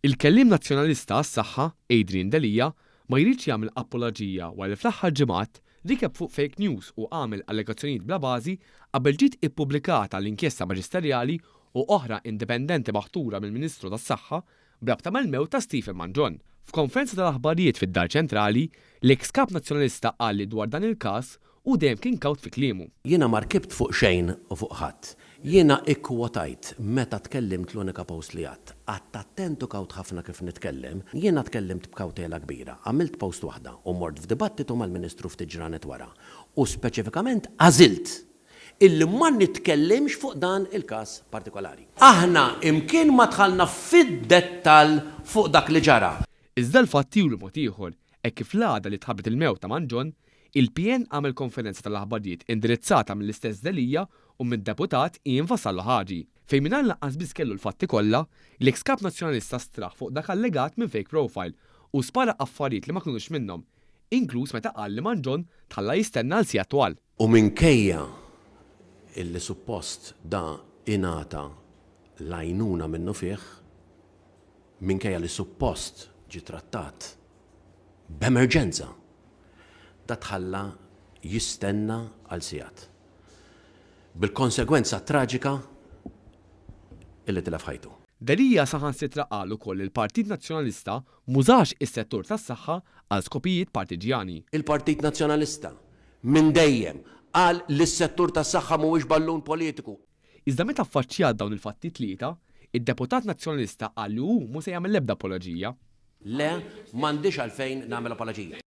Il-Kelliem Nazzjonalista għas-Saħħa, Adrian Delia, ma jridx jagħmel apoloġija wara li fl-aħħar ġimgħat rikeb fuq fake news u għamel allegazzjonijiet bla bażi qabel ġiet ippubblikata l-inkjesta maġisterjali u oħra indipendenti maħtura mill-Ministru tas-Saħħa b'rabta mal-mewt ta' Stephen Mangion. F'konferenza tal-aħbarijiet fid-Dar Ċentrali, l-eks Kap Nazzjonalista qal li dwar dan il-każ hu dejjem kien kawt fi kliemu. Jiena ma rkibt fuq xejn u fuq ħadd. Jiena ikkwotajt meta tkellimt l-unika post li għadt. Qgħadt attent u kawt ħafna kif nitkellem. Jiena tkellimt b'kawtela kbira. Għamilt post waħda u mort f'dibattitu mal-Ministru ftit ġranet wara u speċifikament għażilt illi ma nitkellimx fuq dan il-każ partikolari. Aħna imkien ma dħalna fid-dettall fuq dak li ġara. Iżda l-fatti juru mod ieħor, hekk kif l-għada li tħabbret il-mewt ta' Mangion, il-PN għamel konferenza tal-aħbarijiet indirizzata mill-istess Delia u mid-Deputat Ian Vassallo Hagi, fejn mingħajr lanqas biss kellu l-fatti kollha, l-eks Kap Nazzjonalista straħ fuq dak allegat minn fake profile u spara affarijiet li ma kinux minnhom, inkluż meta qal li Mangion tħalla jistenna għal sigħat twal. U minkejja illi suppost da ingħata l-għajnuna minnufih, minkejja li suppost ġie trattat b'emerġenza, da tħalla jistenna għal sigħat. Bil-konsegwenza traġika illi tilef ħajtu. Delia saħansitra qal ukoll li l-Partit Nazzjonalista m'użax is-settur tas-saħħa għal skopijiet partiġjani. Il-Partit Nazzjonalista minn dejjem qal li s-settur tas-saħħa mhuwiex ballun politiku. Iżda meta ffaċċjat dawn il-fatti t-tlieta, id-deputat Nazzjonalista qal li hu mhu se jagħmel l-ebda apoloġija. Le, m'għandix għalfejn nagħmel apoloġija.